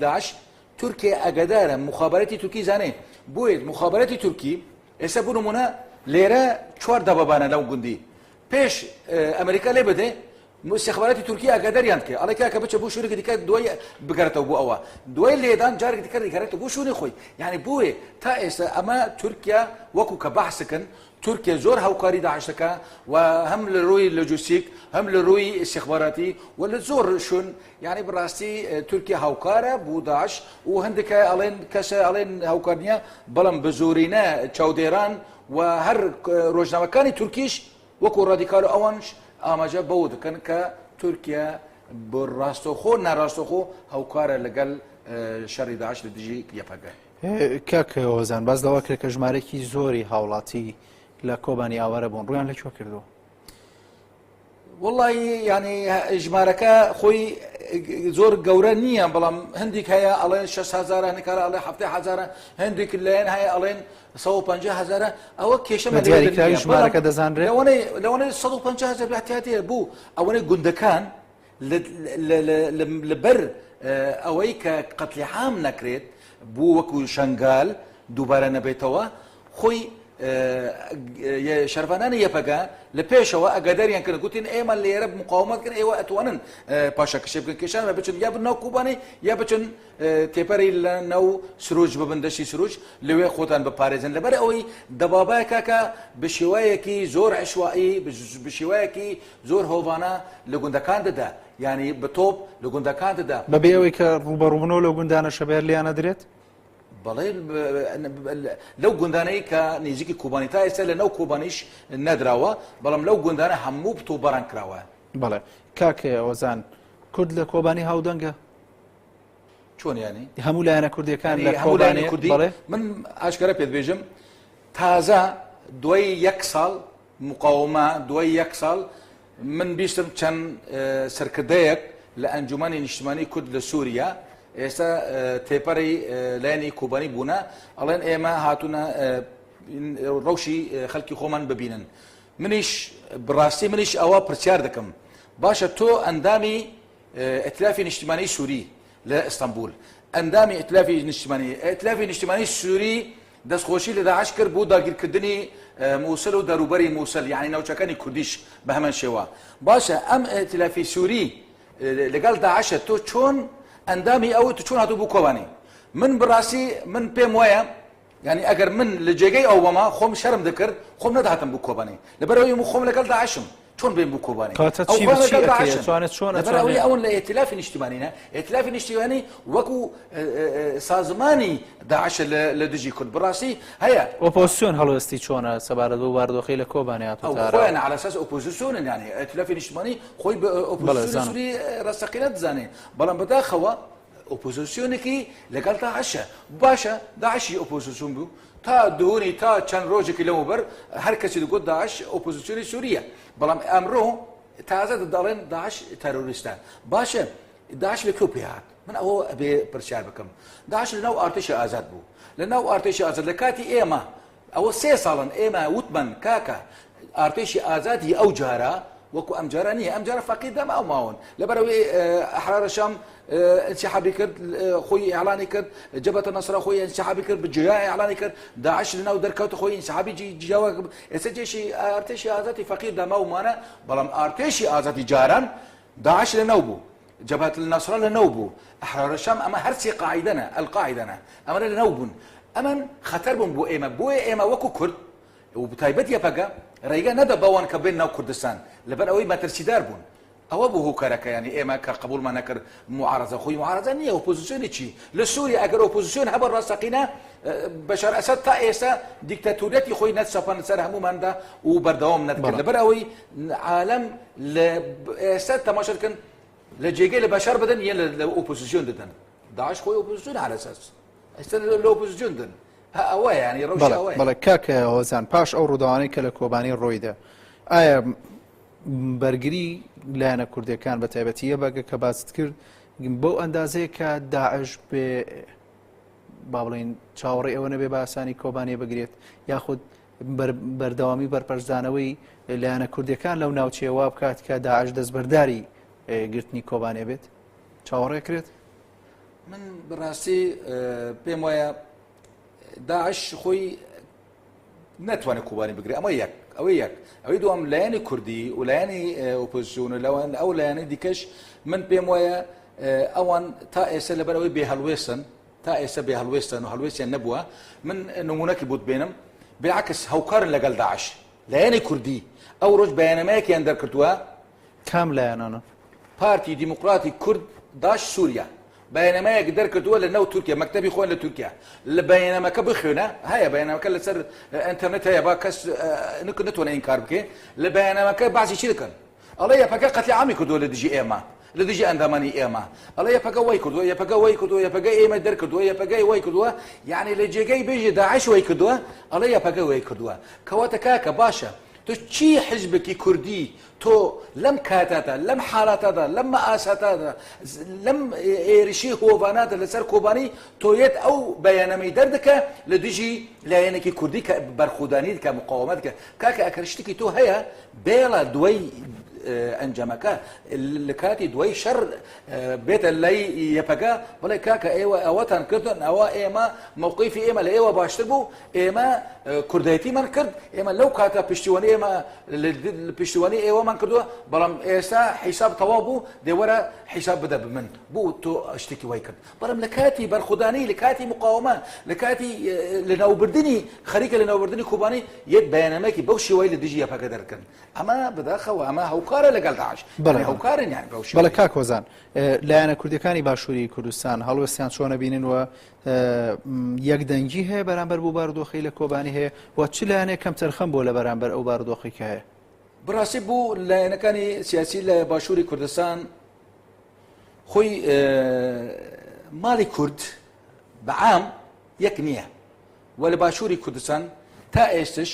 داعش تورکیا ئەگەدارە مخابەرەتی تورکی زانێ بۆیە مخابەرەتی تورکی ئێستا بۆ نمونە لێرە چوار دەبەبانە لەو گوندی پێش ئەمریکا لێ بدێ استخباراتی تورکی ئاگاداریان بکە ئەڵێ کاکە بچە بۆ شوێنێکی دیکە دوای بگەڕێتەوە بۆ ئەوە دوای لێدان جارێکی دیکە دەگەڕێتەوە بۆ شوێنی خۆی یعنی بۆیە تا ئێستا ئەمە تورکیا وەکو کە بەحسکن تورکیا زۆر هاوکاری داعش دەکا و هەم لە ڕووی لۆجستیک هەم لە ڕووی استخباراتی و لە زۆر شوێن یعنی بەڕاستی تورکیا هاوکارە بۆ داعش و هەندێک ئەڵێن کەسە ئەڵێن هاوکار نییە بەڵام بە زۆرینە چاودێران و هەر ڕۆژنامەکانی تورکیش وەکو ڕادیکال و ئەوانش ئاماژە بەوە دەکەن کە تورکیا بە ڕاستەوخۆ ناڕاستەوخۆ هاوکارە لەگەڵ شەڕی داعش لە دژی یەپەگە. کاک هۆزان باس لەوە کرد کە ژمارەیەکی زۆری هاوڵاتی لە کۆبانی ئاوارە بوون ڕویان لە کوێ کردووە؟ وەڵی یعنی ژمارەکە خۆی زۆر گەورە نییە بەڵام هەندێک هەیە ئەڵێن 6هزار هەندێکارە ئەڵێ هزارە هەندێک لایەن هەیە ئەڵێن 150 هزارە ئەوە کێشە دیاریکراوی ژمارەکە دەزانرێت لەوانەیە 150 هزار احتیاطیە بوو ئەوەنەی گوندەکان لەبەر ئەوەی کە قەتلی عام نەکرێت بوو وەکو شنگال دووبارە نەبێتەوە خۆی شەرڤانانی یەپەگە لە پێشەوە ئەگەداریان کردن گوتین ئێمە لێرە مقاومەت کردن ئێوە ئەتوانن پاشەکەشێ بکەن کێشان بچن یا بناو کوبانی یا بچن تێپەری لە ناو سروج ببن دەشتی سروج لەوێ خۆتان بپارێزن لەبەر ئەوەی دەبابای کاکە بە شێوەیەکی زۆر عشوایی بە شێوەیەکی زۆر هۆڤانە لە گوندەکان دەدا یعنی بە تۆپ لە گوندەکان دەدا بەبێ ئەوەی کە ڕوبەڕوبنەوە لەو گوندانە شەبێر لیانە درێت بەڵێ لەو گوندانەی کە نزیکی کوبانی تا ئێستا لە ناو کوبانیش نەدراوە بەڵام لەو گوندانە هەموو تۆپباران کراوە. بەڵێ کاک ئۆزان کورد لە کۆبانی هاودەنگە؟ چۆن ینی هەموو لایەنە کوردیەکان لە هەموو لایەنە کوردی بەڵێ من ئاشکرا پێت بێژم تازە دوای یەک ساڵ مقاومە دوای یەک ساڵ من بیستم چەند سەرکردەیەک لە ئەنجومەنی نیشتمانی کورد لە سووریا ئێستا تێپەڕی لایەنی کوبانی بوونە ئەڵێن ئێمە هاتوونە ڕەوشی خەلکی خۆمان ببینن منیش بڕاستی منیش ئەوە پرسیار دەکەم باشە تۆ ئەندامی ئەتلافی نیشتمانی سووری لە ئیستانبول ئەندامی ئەتلافی نیشتمانی ئەتلافی نیشتمانی سووری دەستخۆشی لە داعش کرد بۆ داگیرکردنی موسل و دەروبەری موسل یعنی ناوچەکانی کوردیش بە هەمان شێوە باشە ئەم ئیتلافی سووری لەگەڵ داعشە تۆ چۆن ئەندامی ئەو تو چۆن هاتوو بۆ کۆبانی من بڕاستی من پێم وایە یعنی ئەگەر من لە جێگەی ئەو بەما خۆم شەرم دەکرد خۆم نەدەهاتم بۆ کۆبانی لەبەرەوەی من خۆم لەگەڵ داعشم چۆن بێن بۆ کۆبانی کاتە چی بە چی ئەکرێت چۆنە چۆن لەبەر ئەوەی ئەون لە ئیتلافی نیشتیمانینە ئیتلافی نیشتیمانی وەکو سازمانی داعش لە دژی کورد بەڕاستی هەیە ئۆپۆزیسیۆن هەڵوێستی چۆنە سەبارەت بەو بارودۆخەی لە کۆبانێ هاتووەتە ئەو خۆیان على اساس ئۆپۆزیسیۆنن یعنی ئیتلافی نیشتیمانی خۆی بە ئۆپۆزیسیۆنی سوری ڕاستەقینە دەزانێ بەڵام بەداخەوە ئۆپۆزیسیۆنێکی لەگەڵ داعشە باشە داعشی ئۆپۆزیسیۆن بوو تا دوونی تا چەند ڕۆژێکی لەمەوبەر هەر کەسی دەگوت داعش ئۆپۆزیسیۆنی سووریە بەڵام ئەمڕۆ تازە دەڵێن داعش تەرۆریستە باشە داعش لە کوێ پێ هات من ئەوە ئەبێ پرسیار بکەم داعش لە ناو ئارتشی ئازاد بوو لە ناو ئارتشی ئازاد لە کاتی ئێمە ئەوە سێ ساڵن ئێمە وتمان کاکە ئارتێشی ئازادی ئەو جارە وەکو ئەم جارە نییە ئەم جارە فەقیر دەم ئەو ماون لەبەرەوەی ئەحرار شام انسحابی کرد خۆی ئیعلانی کرد جبهة النصرە خۆی انسحابی کرد بجیا ئیعلانی کرد داعش لەناو دەرکەوت خۆی انسحابی جیاوە ئێستا جێشی ئارتێشی ئازادی فەقیر دەما و مانە بەڵام ئارتێشی ئازادی جاران داعش لەناو بوو جبهة النصرە لەناو بوو ئەحرار شام ئەمە هەرچی قاعدەنە القاعدەنە ئەمە لەناو بوون ئەمن خەتەر بوون بۆ ئێمە بۆیە ئێمە وەکو کورد و بتایبەت یەپەگە ڕێگە نەدا بەوان کە بێن ناو کوردستان لەبەر ئەوەی مەترسیدار بوون ئەوە بوو هۆکارەکە یانی ئێمە کە قبوڵمان نەکرد معارەزە خۆی معارەزە نییە ئۆپۆزیسیۆنی چی لە سووریا ئەگەر ئۆپۆزیسیۆن هەبە ڕاستەقینە بەشار ئەسەد تا ئێستا دیکتاتۆریەتی خۆی نەسەپاند سەر هەمووماندا و بەردەوام نەدەکرد لەبەر ئەوەی عالەم لە ئێستا تەماشا دەکەن لە جێگەی لە بەشار بدەن یان لە ئۆپۆزیسیۆن دەدەن داعش خۆی ئۆپۆزیسیۆن على اساس ئێستا لە ئۆپۆزیسیۆن دەن ئەوە یانی ڕەوشی ئەوەیە. بەڵێ کاک هۆزان پاش ئەو ڕووداوانەی کە لە کۆبانی ڕوویدا ئایا بەرگری لایەنە کوردەکان بە تایبەتی یەبەگە کە باست کرد بەو ئەندازەیە کە داعش بێ با بڵین چاوەڕێ ئەوە نەبێ بە ئاسانی کۆبانێ بگرێت یاخود بەردەوامی بەرپەرچدانەوەی لایەنە کوردەکان لەو ناوچەیە وا بکات کە داعش دەستبەرداری گرتنی کۆبانێ بێت چاوەڕێ کرێت؟ من بەڕاستی پێم وایە داعش خۆی ناتوانێت کوبانی بگرێت ئەمە یەک ئەوەی یەک ئەوەی دوام لایەنی کوردی و لایەنی ئۆپۆزیسیۆن و لەوان ئەو لایەنەی دیکەش من پێم وایە ئەوان تا ئێستا لەبەرەوەی بێ هەڵوێستن تا ئێستا بێ هەڵوێستن و هەڵوێستیان نەبووە من نمونەکی بۆت بێنم بالعکس هاوکارن لەگەڵ داعش لایەنی کوردی ئەو ڕۆژ بەیاننامەیەکیان دەرکردووە. کام لایەنانە؟ پارتی دیموکراتی کورد داش سوریا بەیاننامەیەک دەرکردووە لە ناو تورکیا مەکتەبی خۆیان لە تورکیا لە بەیاننامەکە بخوێنە هەیە بەیاننامەکە لەسەر ئینتەرنێت هەیە با کەس نتوانێت ئینکار بکێ لە بەیاننامەکە باسی چی دەکەن ئەڵێ یەپەگە قەتلی عامی کردووە لە دژی ئێمە لە دژی ئەندامانی ئێمە ئەڵێ یەپەگە وای کردووە یەپەگە وای کردووە یەپەگە ئێمە دەرکردووە یەپەگە وای کردووە یعنی لە جێگەی بێژێ داعش وای کردووە ئەڵێ یەپەگە وای کردووە کەواتە کاکە باشە تۆ چی حزبێکی کوردی تۆ لەم کاتادا لەم حالاتادا لەم مەئاساتادا لەم ئێرشی هۆڤانادا لەسەر کۆبانی تۆ یەت ئەو بەیانەمەی دەردەکە لە دژی لایەنێکی کوردی کە بەرخودانی کە مقاومەت کە کاکە ئەکەر شتێکی تۆ هەیە بێڵە دوای ئەنجامەکە لە کاتی دوای شەر بێتە لای یەپەگە بڵێ کاکە ئێوە ئەوەتان کردن ئەوە ئێمە موقیفی ئێمە لە ئێوە باشتر بوو ئێمە کوردایەتیمان کرد ئێمە لەو کاتە پشتیوانی ئێمە پشتیوانی ئێوەمان کردووە بەڵام ئێستا حیساب تەواو بوو دێوەرە حیساب بدە بمن بوو تۆ شتێکی وای کرد بەڵام لە کاتی بەرخودانی لە کاتی مقاومە لە کاتی لەناوبردنی خەریکە لەناوبردنی کوبانی یەک بەیاننامەیەکی بەو شێوەی لە دژی یەپەگە دەرکرد ئەمە بەداخەوە ئەمە هەوکارە لەگەڵ داعش بەڵێ هەوکارن یان بەو شێوەیە. بەڵێ کاک هۆزان لایەنە کوردیەکانی باشووری کوردستان هەڵوێستیان چۆنە بینن و یەکدەنگی هەیە بەرامبەر بۆ بارودۆخی لە کۆبانی هەیە و چ لایەنێک کەم تەرخەم بۆ لە بەرامبەر ئەو بارودۆخی کە هەیە؟ بەڕاستی بۆ لایەنەکانی سیاسی لە باشووری کوردستان خۆی ماڵی کورد بە عام یەک نییە و لە باشووری کوردستان تا ئێستش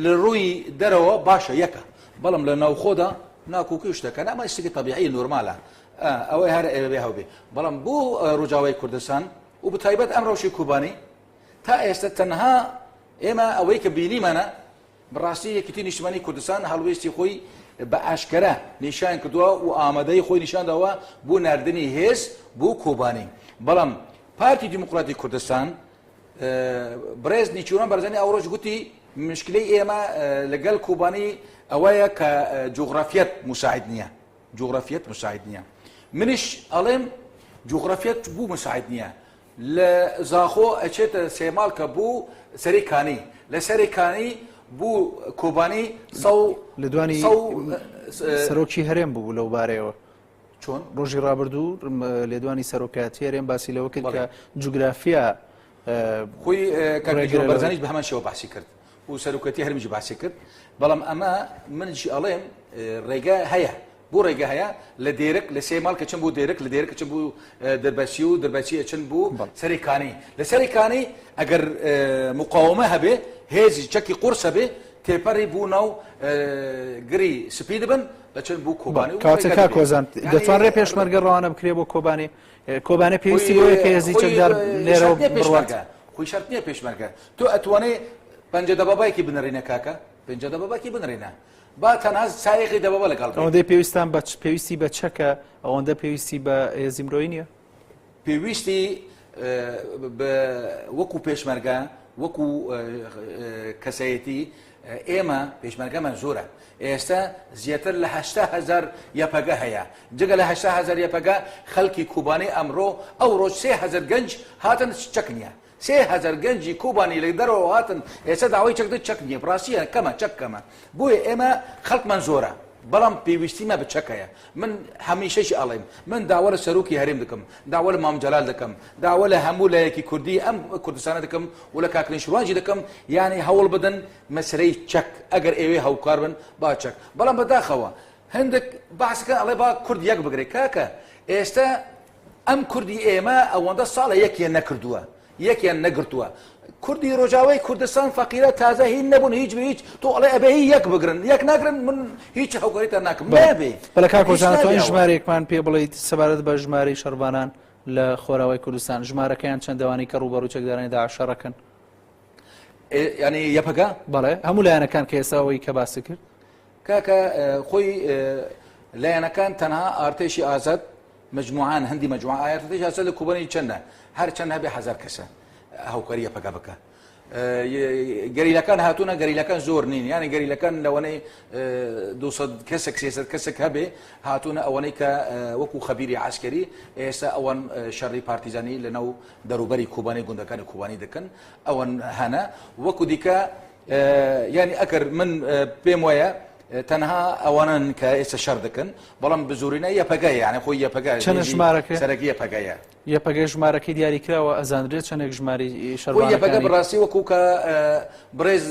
لە ڕووی دەرەوە باشە یەکە بەڵام لە ناوخۆدا ناکۆکی و شتەکان ئەمە شتێکی تەبیعی نۆرمالە ئەوەی هەر ئەوێ هەبێ بەڵام بۆ ڕۆژاوای کوردستان و بەتایبەت ئەم ڕەوشی کوبانی تا ئێستا تەنها ئێمە ئەوەی کە بینیمانە بەڕاستی یەکێتی نیشتمانی کوردستان هەڵوێستی خۆی بە ئاشکەرا نیشان کردووە و ئامادەی خۆی نیشانداوە بۆ ناردنی هێز بۆ کۆبانی بەڵام پارتی دیموکراتی کوردستان بڕێز نیچیروان بارزانی ئەو ڕۆژ گوتی مشکلەی ئێمە لەگەڵ کۆبانی ئەوەیە کە جوغرافیەت مساعد نییە جوغرافیەت مساعد نییە منیش ئەڵێم جوغرافیەت بوو مساعد نییە لە زاخۆ ئەچێتە سێماڵکە بوو سەری کانی لە سەری کانی بوو کۆبانی سەو لێدوانی سەرۆکی هەرێم بوو لەو بارەیەوە. چۆن؟ ڕۆژی ڕابردوو لێدوانی سەرۆکایەتی هەرێم باسی لەوە کرد کە جوگرافیا خۆی کاک بەرزانیش بە هەمان شێوە باسی کرد و سەرۆکەتی هەرمیش باسی کرد بەڵام ئەمە منیش ئەڵێم ڕێگە هەیە بۆ ڕێگە هەیە لە دێرک لە سێ ماڵ کە چەند بۆ دێرک لە دێرک چەند بۆ دەربەسی و دەربەسی چەند بۆ سەری کانی لە سەری کانی ئەگەر مقاومە هەبێ هێزی چەکی قورس هەبێ تێپەڕی بوو ناو گری سپی دەبن دەچن بۆ کۆبانی کاتە کاک کۆزان دەتوانرێت پێشمەرگە ڕەوانە بکرێ بۆ کۆبانی کۆبانێ پێویستی بۆیە کە هێزی چەکدار لێرەوە بڕوات خۆی شەرت نییە پێشمەرگە تۆ ئەتوانێ پەنجە دەبابایەکی بنەڕینە کاکە پەنجە دەباباکی بنڕینە با تەنها سایەقی دەبابا لەگەڵ بێ. ئەوەندەی پێویستان بە پێویستی بە چەکە ئەوەندە پێویستی بە هێزی مرۆیی نییە؟ پێویستی بە وەکو پێشمەرگە وەکو کەسایەتی ئێمە پێشمەرگەمان زۆرە ئێستا زیاتر لە هزار یەپەگە هەیە جگە لە هزار یەپەگە خەڵکی کوبانی ئەمڕۆ ئەو ڕۆژ 3000 گەنج هاتن چەک نییە 3000 گەنجی کوبانی لە دەرەوە هاتن ئێستا داوای چەک چەک نییە ڕاستیە کەمە چەک کەمە بۆیە ئێمە خەڵکمان زۆرە بەڵام پێویستیمە بە چەک هەیە من هەمیشەش ئەڵێم من داوا لە سەرۆکی هەرێم دەکەم داوا لە مام جەلال دەکەم داوا لە هەموو لایەکی کوردی ئەم کوردستانە دەکەم و لە کاک نەوشیروانجی دەکەم یعنی هەوڵ بدەن مەسەلەی چەک ئەگەر ئێوێ هاوکار بن با چەک بەڵام بەداخەوە هەندێک باسەکە ئەڵێ با کورد یەک بگرێ کاکە ئێستا ئەم کوردی ئێمە ئەوەندە ساڵە یەکیان نەکردووە یەکیان نەگرتووە کوردی ڕۆژاوای کوردستان فەقیرە تازە هین نەبوون هیچ بە هیچ تۆ ئەڵێ ئەبێ هی یەک بگرن یەک ناگرن من هیچ هاوکاریتان ناکەم نابێ. بەڵێ کاک هۆزان ئەتوانی ژمارەیەکمان پێ بڵێیت سەبارەت بە ژمارەی شەڕڤانان لە خۆراوای کوردستان ژمارەکەیان چەندە ئەوانەی کە ڕووبەڕووی چەکدارانی داعش شەڕەکەن؟ یعنی یەپەگە؟ بەڵێ هەموو لایەنەکان کە ئێستا ئەوەی کە باست کرد. کاکە خۆی لایەنەکان تەنها ئارتێشی ئازاد. مجموعان هەندی مجموعە ئایەتیش هەسە لە کوبانی چەندە هەر چەند هەبێ 1000 کەسە هاوکاری یەپەگە بکە. گەریلەکان هاتوونە گەریلەکان زۆر نین یعنی گەریلەکان لەوانەی 200 کەسێک 300 کەسێک هەبێ هاتوونە ئەوانەی کە وەکو خەبیری عسکەری ئێستا ئەوان شەڕی پارتیزانی لەناو دەروبەری کوبانی گوندەکانی کوبانی دەکەن ئەوان هەنە وەکو دیکە یعنی ئەگەر من پێم وایە تەنها ئەوانن کە ئێستا شەڕ دەکەن بەڵام بزۆرینە یەپەگە یعنی خۆی یەپەگە چەند ژمارەکە سەرەکی یەپەگەیە. یەپەگە ژمارەکەی دیاریکراوە ئەزانرێت چەندێک ژماری خۆی یەپەگە شەڕوانەکانی؟ بەڕاستی وەکو کە بڕێز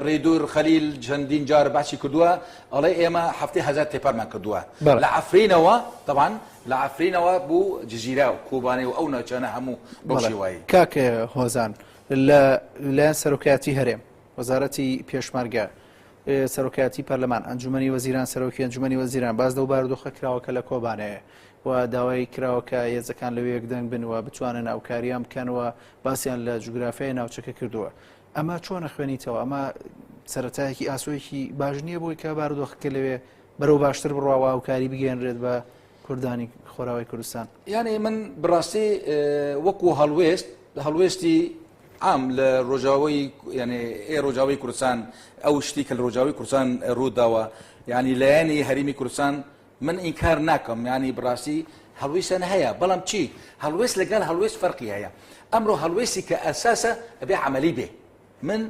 ڕێدور خەلیل چەندین جار باسی کردووە ئەڵێ ئێمە 70,000 تێپەرمان کردووە بەڵێ. لە عەفرینەوە طبعا لە عەفرینەوە بوو جزیرە و کوبانێ و ئەو ناوچانە هەموو بەو بەڵێ. شێوایی. کاک هۆزان لە لایەن سەرۆکایەتی هەرێم وەزارەتی پێشمەرگە سەرۆکایەتی پەرلەمان ئەنجومەنی وەزیران سەرۆکی ئەنجومەنی وەزیران باس لەو بارودۆخە کراوە کە لە کۆبانێ و داوای کراوە کە هێزەکان لەوێ یەکدەنگ بن و بتوانن هاوکاریان بکەن و باسیان لە جوگرافیای ناوچەکە کردووە. ئەمە چۆن ئەخوێنیتەوە؟ ئەمە سەرەتایەکی ئاسۆیەکی باش نییە بۆی کە بارودۆخەکە لەوێ بەرەو باشتر بڕوا و هاوکاری بگەیەنرێت بە کوردانی خۆراوای کوردستان؟ یعنی من بڕاستی وەکو هەڵوێست هەڵوێستی عام لە ڕۆژاوی یعنی ئێ ڕۆژاوی کوردستان ئەو شتی کە لە ڕۆژاوی کوردستان ڕووداوە یعنی لایەنی هەرێمی کوردستان من ئینکار ناکەم یعنی بڕاستی هەڵوێستیان هەیە بەڵام چی هەڵوێست لەگەڵ هەڵوێست فەرقی هەیە ئەمڕۆ هەڵوێستی کە ئەساسە ئەبێ عملی بێ من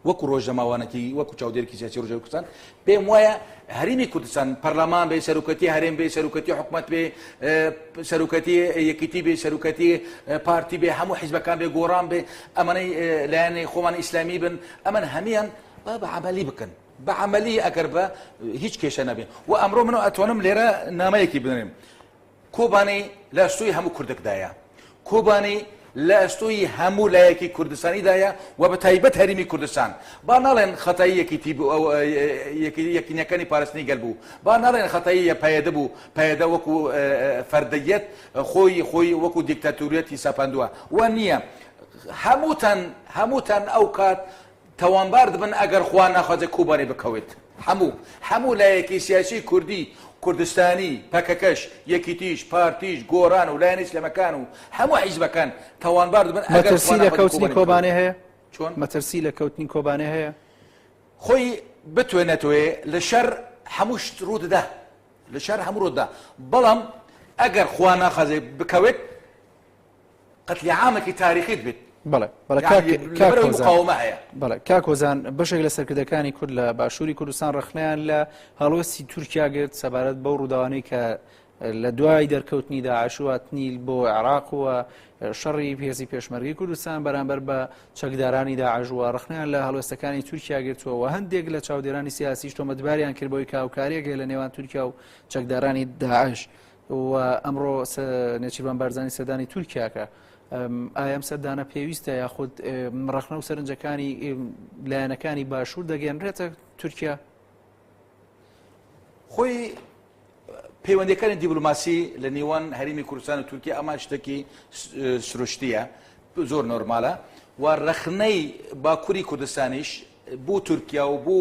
وەکو ڕۆژنامەوانێکی وەکو چاودێرێکی سیاسی ڕۆژاوی کوردستان پێم وایە هەرێمی کوردستان پەرلەمان بێ سەرۆکەتی هەرێم بێ سەرۆکەتی حکومەت بێ سەرۆکەتی یەکیتی بێ سەرۆکەتی پارتی بێ هەموو حیزبەکان بێ گۆڕان بێ ئەمانەی لایەنی خۆمان ئیسلامی بن ئەمن هەمیان با بە عملی بکەن بە عملی ئەگەر بە هیچ کێشە نەبێ و ئەمڕۆ من ئەتوانم لێرە نامەیەکی بنێم کۆبانی لە ئەستۆی هەموو کوردێکدایە. کۆبانی لە ئەستۆی هەموو لایەکی کوردستانیدایە و بە تایبەت هەرێمی کوردستان. با ناڵێن خەتای یەکیتی بوو، ئەو یەکینەکانی پاراستنی گەل بوو. با ناڵێن خەتای پەیەدە بوو، پەیەدە وەکو فەردەیەت خۆی خۆی وەکو دیکتاتۆریەتی سەپاندووە. وا نییە. هەمووتان هەمووتان ئەو کات تاوانبار دەبن ئەگەر خوا ناخوازێ کوبانی بکەوێت. هەموو هەموو لایەکی سیاسی کوردی کوردستانی پەکەکەش یەکیتیش پارتیش گۆران و لایەنە ئیسلامەکان و هەموو حیزبەکان تاوانبار دەبن ئەگەر مەترسی لە کەوتنی کۆبانێ هەیە؟ چۆن؟ مەترسی لە کەوتنی کۆبانێ هەیە؟ خۆی بتوێنێتەوەێ لە شەر هەموو شت ڕوو دەدا لە شەر هەموو ڕوو دەدا بەڵام ئەگەر خوا ناخوازێ بکەوێت قەتلی عامێکی تاریخیت بێت. بەڵێ بەڵێ کاک مقاومە هەیە. بەڵێ کاک هۆزان بەشێک لە سەرکردەکانی کورد لە باشووری کوردستان ڕەخنەیان لە هەڵوێستی تورکیا گرت سەبارەت بەو ڕووداوانەی کە لە دوای دەرکەوتنی داعش و هاتنی بۆ عێراق و شەڕی هێزی پێشمەرگەی کوردستان بەرامبەر بە چەکدارانی داعش و ڕەخنەیان لە هەڵوێستەکانی تورکیا گرتووە و هەندێک لە چاودێرانی سیاسیش تۆمەتباریان کرد بەوەی کە هاوکارییەک هەیە لە نێوان تورکیا و چەکدارانی داعش. و ئەمڕۆ نێچیرڤان بارزانی سەردانی تورکیاکە ئایا ئەم سەردانە پێویستە یاخود ڕەخنە و سەرنجەکانی لایەنەکانی باشوور دەگەنرێتە تورکیا؟ خۆی پەیوەندەکانی دیبلۆماسی لە نێوان هەرێمی کوردستان و تورکیا ئەمە شتێکی سروشتیە زۆر نۆرمالە و ڕەخنەی باکووری کوردستانیش بۆ تورکیا و بۆ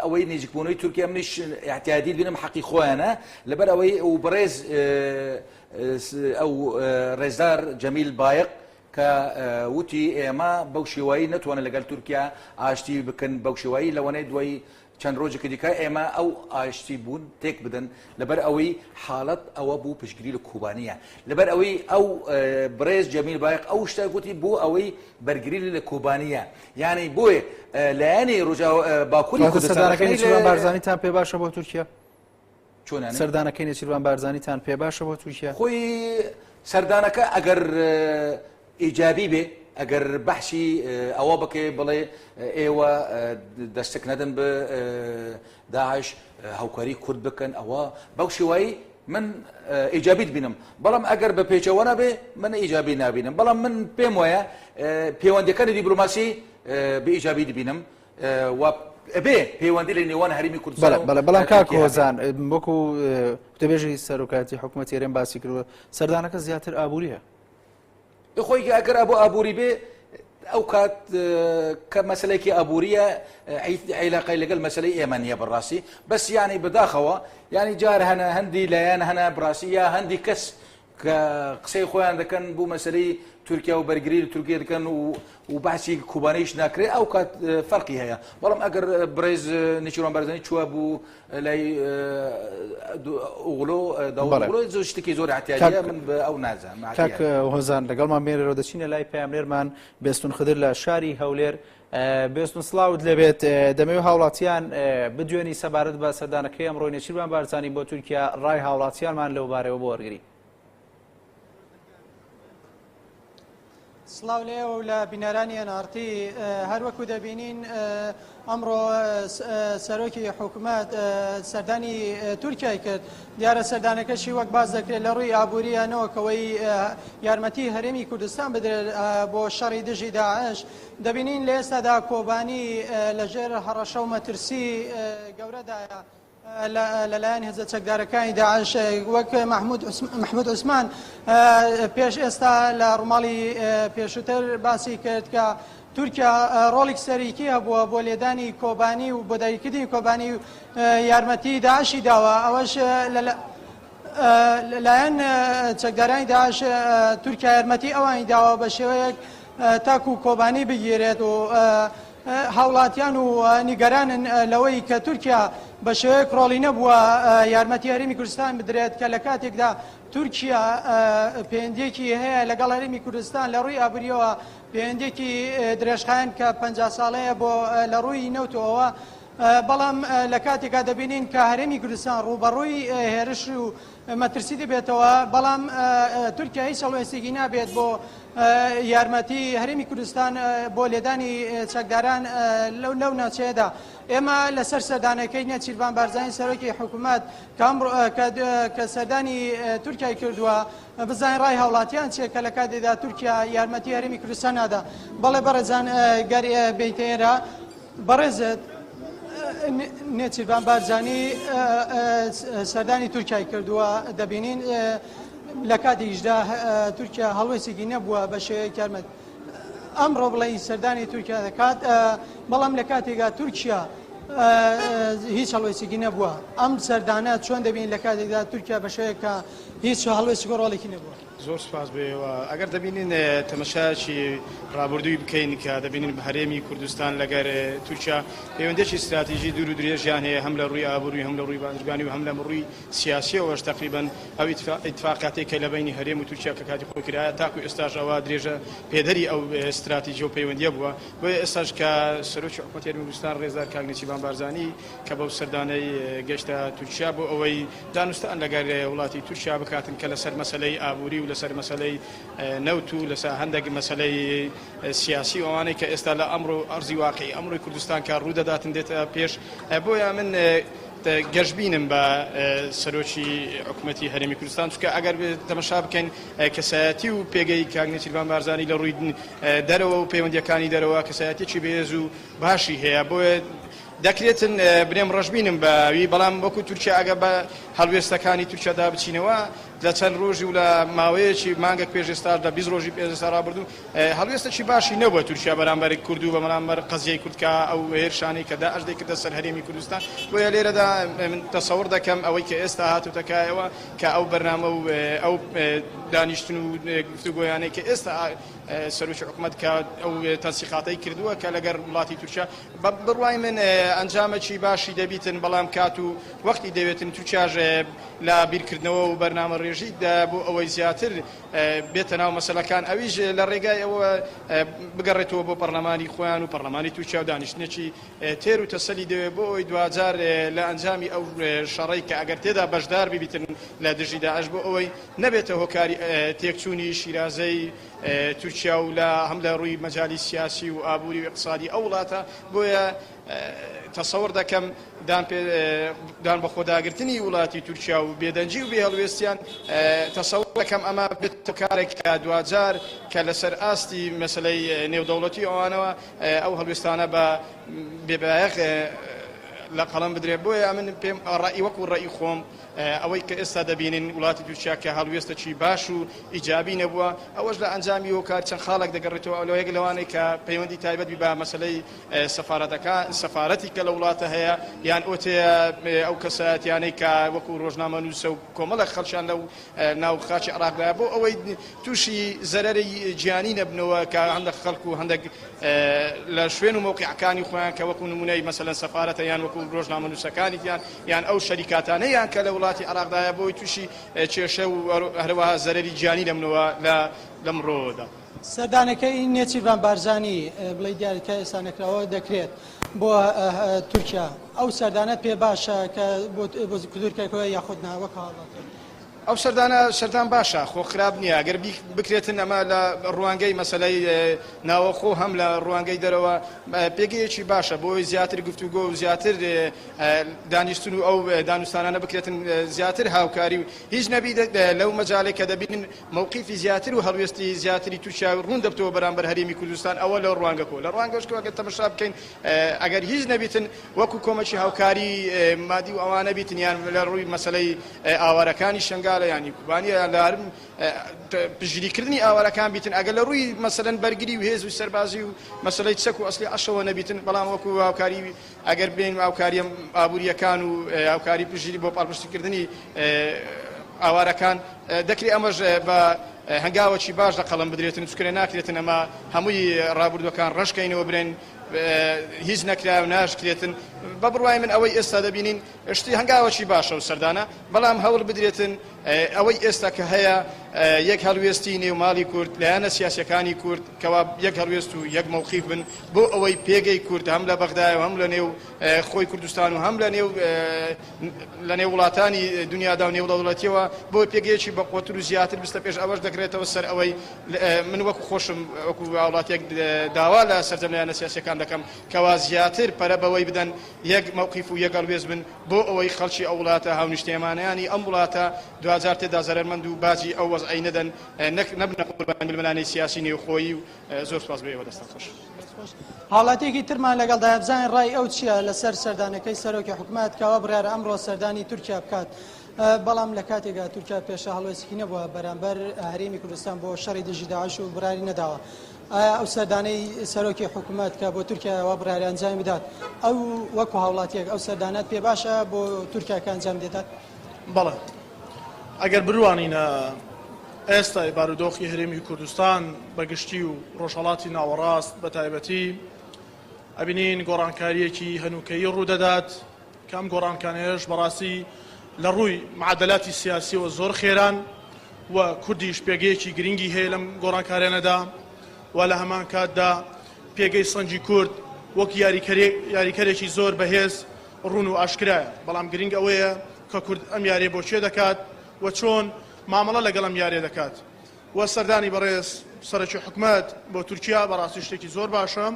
ئەوەی نزیکبوونەوەی تورکیا منیش اعتیادی بینم حەقی خۆیانە لەبەر ئەوەی و بەڕێز ئەو ڕێزدار جەمیل بایق کە وتی ئێمە بەو شێوایی نەتوانن لەگەڵ تورکیا ئاشتی بکەن بەو شێوایی لەوانەیە دوای چەند ڕۆژێکی دیکە ئێمە ئەو ئاشتی بوون تێک بدەن لەبەر ئەوەی حاڵەت ئەوە بوو پشتگیری لە کوبانیە لەبەر ئەوەی ئەو بڕێز جەمیل بایق ئەو شتە گوتی بۆ ئەوەی بەرگری لە کوبانیە یعنی بۆیە لایەنی ڕۆژاو باکووری کوردستان سەردانەکەی نێچیرڤان بارزانیتان پێ باشە بۆ تورکیا؟ چۆن یعنی؟ سەردانەکەی نێچیرڤان بارزانیتان پێ باشە بۆ تورکیا؟ خۆی سەردانەکە ئەگەر ئیجابی بێ ئەگەر بەحسی ئەوە بکەی بڵێ ئێوە دەستک نەدەن بە داعش هاوکاری کورد بکەن ئەوە بەو شێوایی من ئیجابیت بینم بەڵام ئەگەر بە پێچەوانە بێ من ئیجابی نابینم بەڵام من پێم وایە پەیوەندەکانی دیبلۆماسی بە ئیجابی دبینم و ئەبێ پەیوەندی لە نێوان هەرێمی کوردستان بەڵێ بەڵام کاک هۆزان وەکو وتەبێژی سەرۆکایەتی حکوومەتی هەرێم باسی کردووە سەردانەکە زیاتر ئابووریە خۆی ئەگەر ئەبوو ئابووری بێ ئەو کات کە مەسلەیەکی ئابووریە عیلاقەی لەگەڵ مەسلەی ئێمە نییە بەڕاستی بەس یانی بەداخەوە یانی جار هەنە هەندی لایەن هەنە بڕاستی یا هەندی کەس کە قسەی خۆیان دەکەن بۆ مەسەلەی تورکیا و بەرگری لە تورکیا دەکەن و و باسی کوبانیش ناکرێ ئەو کات فەرقی هەیە بەڵام ئەگەر بڕێز نێچیروان بارزانی چووە بوو لای ئۆغلۆ داوڵۆ زۆر شتێکی زۆر اعتیادیە من بە ئەو نازانم کاک هۆزان لەگەڵمان بێنەرەوە دەچینە لای پەیامنێرمان بێستون خدر لە شاری هەولێر بێستون سڵاوت لێبێت دەمەوێت هاوڵاتیان بدوێنی سەبارەت بە سەردانەکەی ئەمڕۆی نێچیرڤان بارزانی بۆ تورکیا ڕای هاوڵاتیانمان لەو بارەوە بۆ وەرگری. سڵاو لە ئێوە و لە بینەرانی NRT هەروەکو دەبینین ئەمڕۆ سەرۆکی حکومەت سەردانی تورکیای کرد دیارە سەردانەکەشی وەک باس دەکرێت لە ڕووی ئابووریە نەوەکەوەی یارمەتی هەرێمی کوردستان بدرێت بۆ شەڕی دژی داعش دەبینین لە ئێستادا کۆبانی لەژێر هەڕەشە و مەترسی گەورەدایە لەلایەن هێزە چەکدارەکانی داعش وەک محمود عوسمان پێش ئێستا لە ڕووماڵی پێشووتر باسی کرد کە تورکیا ڕۆڵێک سەرەکی هەبووە بۆ لێدانی کۆبانی و بۆ داگیرکردنی کۆبانی و یارمەتی داعشی داوە ئەوەش لەلایەن چەکدارانی داعش تورکیا یارمەتی ئەوانی داوە بە شێوەیەک تاکو کۆبانی بگیرێت و هاوڵاتیان و نیگەرانن لەوەی کە تورکیا بە شێوەیەک ڕۆڵی نەبووە یارمەتی هەرێمی کوردستان بدرێت کە لە کاتێکدا تورکیا پەیوەندیەکی هەیە لەگەڵ هەرێمی کوردستان لە ڕووی ئابووریەوە پەیوەندیەکی درێژخایەن کە 50 ساڵەیە بۆ لە ڕووی نەوتەوە بەڵام لە کاتێکا دەبینین کە هەرێمی کوردستان ڕووبەڕووی هێرش و مەترسی دەبێتەوە، بەڵام تورکیا هیچ هەڵوێستێکی نابێت بۆ یارمەتی هەرێمی کوردستان بۆ لێدانی چەکداران لەو ناوچەیەدا. ئێمە لەسەر سەردانەکەی نێچیرڤان بارزانی سەرۆکی حکوومەت کە سەردانی تورکیای کردووە بزانین ڕای هاوڵاتیان چیە کە لە کاتێدا تورکیا یارمەتی هەرێمی کوردستان نادا. بەڵێ بەڕێزان گەر بێیتە ئێرە بەڕێزت نێچیرڤان بارزانی سەردانی تورکیای کردووە دەبینین لە کاتێکیشدا تورکیا هەڵوێستێکی نەبووە بە شێوەیەک یارمەت ئەمڕۆ بڵێ سەردانی تورکیا دەکات بەڵام لە کاتێکا تورکیا هیچ هەڵوێستێکی نەبووە ئەم سەردانە چۆن دەبین لە کاتێکدا تورکیا بە شێوەیەکە هیچ هەڵوێستێک و ڕۆڵێکی نەبووە. زۆر سوپاس بۆ ئێوە. ئەگەر دەبینین تەمەشایەکی ڕابردووی بکەین کە دەبینین هەرێمی کوردستان لەگەر تورکیا پەیوەندێکی ستراتیژی دوور و درێژیان هەیە هەم لە ڕووی ئابووری هەم لە ڕووی بازرگانی و هەم لە ڕووی سیاسیەوەش تەقریبەن ئەو ئیتفاقاتەی کە لە بەینی هەرێم و تورکیا کە کاتی خۆی کرایە تاکو ئێستاش ئەوە درێژە پێدەری ئەو ستراتیژی و پەیوەندیە بووە بۆیە ئێستاش کە سەرۆکی حکومەتی هەرێمی کوردستان ڕێزدار کاک نێچیرڤان بارزانی کە بەو سەردانەی گەشتە تورکیا بۆ ئەوەی دانوستان لەگەر وڵاتی تورکیا بکاتن کە لەسەر مەسەلەی ئابووری و لەسەر مەسەلەی نەوت و لەسەر هەندێک مەسەلەی سیاسی و ئەوانەی کە ئێستا لە ئەمڕۆ ئەرزی واقعی ئەمڕۆی کوردستان کە ڕوو دەداتن دێتە پێش بۆیە من گەشبینم بە سەرۆکی حکوومەتی هەرێمی کوردستان چونکە ئەگەر تەمەشا بکەین کەسایەتی و پێگەی کاک نێچیرڤان بارزانی لە ڕووی دەرەوە و پەیوەندیەکانی دەرەوە کەسایەتێکی بەهێز و باشی هەیە بۆیە دەکرێتن برێم ڕەشبینم بە وی بەڵام وەکو تورکیا ئەگە بە هەڵوێستەکانی تورکیادا بچینەوە لە چەند ڕۆژی و لە ماوەیەکی مانگێک پێش ئێستا لە 20 ڕۆژی پێش ئێستا ڕابردوو هەڵوێستێکی باشی نەبووە تورکیا بەرامبەر کورد و بە بەرامبەر قەزیەی کورد کە ئەو هێرشانەی کە داعش دەیکردە سەر هەرێمی کوردستان بۆیە لێرەدا من تەسەوڕ دەکەم ئەوەی کە ئێستا هاتوتە کایەوە کە ئەو بەرنامە و ئەو دانیشتن و گفتوگۆیانەی کە ئێستا سەرۆکی حکومەت کە ئەو تەنسیقاتەی کردووە کە لەگەر وڵاتی تورکیا بە بڕوای من ئەنجامەکی باشی دەبیتن بەڵام کات و وەختی دەوێتن تورکیاش لە بیرکردنەوە و بەرنامە ڕێژی دا بۆ ئەوەی زیاتر بێتە ناو مەسەلەکان ئەویش لە ڕێگای ئەوە بگەڕێتەوە بۆ پەرلەمانی خۆیان و پەرلەمانی تورکیا و دانیشتنێکی تێر و تەسەلی دەوێت بۆ ئەوەی دواجار لە ئەنجامی ئەو شەڕەی کە ئەگەر تێدا بەشدار ببیتن لە دژی داعش بۆ ئەوەی نەبێتە هۆکاری تێکچوونی شیرازەی تورکیا و لە هەم لە ڕووی مەجالی سیاسی و ئابووری و ئیقتسادی ئەو وڵاتە بۆیە تەسەوڕ دەکەم دان پێ دان بە خۆداگرتنی وڵاتی تورکیا و بێدەنگی و بێهەڵوێستیان تەسەوڕ دەکەم ئەمە بێتە کارێک کە دواجار کە لەسەر ئاستی مەسەلەی نێودەوڵەتی ئەوانەوە ئەو هەڵوێستانە بە بێبایەخ لە قەڵەم بدرێت بۆیە من پێم ڕەئی وەکو ڕەئی خۆم. ئەوەی کە ئێستا دەبینین وڵاتی تورکیا کە هەڵوێستەکی باش و ئیجابی نەبووە، ئەوەش لە ئەنجامی هۆکار چەند خاڵێک دەگەڕێتەوە، لەوە یەک لەوانەی کە پەیوەندی تایبەت بی بە مەسەلەی سەفارەتەکان، سەفارەتی کە لە وڵاتە هەیە یان ئۆتەیە ئەو کەسایەتیانەی کە وەکو ڕۆژنامەنووسە و کۆمەڵێک خەڵکیان لەو ناو خاکی عێراقدایە بۆ ئەوەی تووشی زەرەری گیانی نەبنەوە کە هەندێک خەڵک و هەندێک لە شوێن و مەوقیعەکانی خۆیان کە وەکو نمونەی مەسەلەن سەفارەتە یان وەکو ڕۆژنامەنووسەکانیان یان ئەو شەریکاتانەیان کە لە وڵاتی عێراقدایە بۆی تووشی کێشە و هەروەها زەرەری گیانی نەبنەوە لە لەم ڕۆوەدا. سەردانەکەی نێچیرڤان بارزانی بڵێی دیارە تا ئێستا نەکراوە دەکرێت بۆ تورکیا ئەو سەردانەت پێ باشە کە بۆ تورکیا یاخود نا وەک هاوڵاتیەک؟ ئەو سەردانە سەردان باشە خۆ خراپ نییە گەر بکرێتن ئەمە لە ڕوانگەی مەسەلەی ناوەخۆ هەم لە ڕوانگەی دەرەوە پێگەیەکی باشە بۆی زیاتر گفتوگۆ و زیاتر دانیشتن و ئەو دانوستانانە بکرێتن زیاتر هاوکاری و هیچ نەبی لەو مەجالێک کە دەبینن مەوقیفی زیاتر و هەڵوێستی زیاتری تورکیا ڕوون دەبتەوە بەرامبەر هەرێمی کوردستان ئەوە لە ڕوانگە کۆ لە ڕوانگەش کە تەمەشا بکەین ئەگەر هیچ نەبیتن وەکو کۆمەکی هاوکاری مادی و ئەوانە بیتن یان لە ڕووی مەسەلەی ئاوارەکانی شنگالە یانی کوبانیە یان لە هەر پشتگیریکردنی ئاوارەکان بیتن ئەگەر لە ڕووی مەسەلەن بەرگری و هێز و سەربازی و مەسەلەی چەک و ئەسلی عەشەوە نەبیتن بەڵام وەکو هاوکاری ئەگەر بێین هاوکاریە ئابووریەکان و هاوکاری پشتگیری بۆ پاڵپشتیکردنی ئاوارەکان دەکرێت ئەمەش بە هەنگاوەکی باش لە قەڵەم بدرێتن چونکە ناکرێتن ئەمە هەمووی ڕابردووەکان ڕەشکەینەوە برێن هیچ نەکرا و ناشکرێتن بە بڕوای من ئەوەی ئێستا دەبینین شتی هەنگاوەکی باشە و سەردانە بەڵام هەوڵ بدرێتن ئەوەی ئێستا کە هەیە یەک هەڵوێستی نێو ماڵی کورد لایەنە سیاسەکانی کورد کەوا یەک هەڵوێست و یەک مەوقیف بن بۆ ئەوەی پێگەی کورد هەم لە بەغدایە و هەم لە نێو خۆی کوردستان و هەم لە نێو لە نێو وڵاتانی دنیادا و نێودەوڵەتیەوە بۆ پێگەیەکی بەقوەتر و زیاتر بستە پێش ئەوەش دەکرێتەوە سەر ئەوەی من وەکو خۆشم وەکو هاوڵاتیەک داوا لە سەرجەم لایەنە سیاسیەکان دەکەم کەوا زیاتر پەرە بەوەی بدەن یەک مەوقیف و یەک هەڵوێست بن بۆ ئەوەی خەڵکی ئەو وڵاتە هاونیشتیمانیانی ئەم وڵاتە دواجار تێدا زەرەرمەند و باجی ئەو وەزعەی نەدەن نەک نەبنە قوربانی ململانێی سیاسی نێوخۆیی و زۆر سوپاس بۆ ئێوە دەستان خۆش. هاوڵاتیەکی ترمان لەگەڵدایە بزانین ڕای ئەو چییە لەسەر سەردانەکەی سەرۆکی حکومەت کەوا بڕیارە ئەمڕۆ سەردانی تورکیا بکات بەڵام لە کاتێکا تورکیا پێشە هەڵوێستێکی نەبووە بەرامبەر هەرێمی کوردستان بۆ شەڕی دژی داعش و بڕیاری نەداوە ئایا ئەو سەردانەی سەرۆکی حکومەت کە بۆ تورکیا وا بڕیاری ئەنجامی بدات ئەو وەکو هاوڵاتیەک ئەو سەردانەت پێ باشە بۆ تورکیا کە ئەنجام دێتات؟ بەڵێ ئەگەر بروانینە ئێستای بارودۆخی هەرێمی کوردستان بە گشتی و ڕۆژهەڵاتی ناوەڕاست بە تایبەتی ئەبینین گۆڕانکارییەکی هەنووکەیی ڕوودەدات کە ئەم گۆڕانکانەیەش بەڕاستی لە ڕووی معادلاتی سیاسیەوە زۆر خێران و کوردیش پێگەیەکی گرنگی هەیە لەم گۆڕانکاریانەدا و لە هەمان کاتدا پێگەی سەنگی کورد وەک یاریکەرێکی زۆر بەهێز ڕوون و ئاشکرایە بەڵام گرنگ ئەوەیە کە کورد ئەم یاریە بۆ کێ دەکات و چۆن مامەڵە لەگەڵ ئەم یاریە دەکات و سەردانی بەڕێز سەرۆکی حکومەت بۆ تورکیا بەڕاستی شتێکی زۆر باشە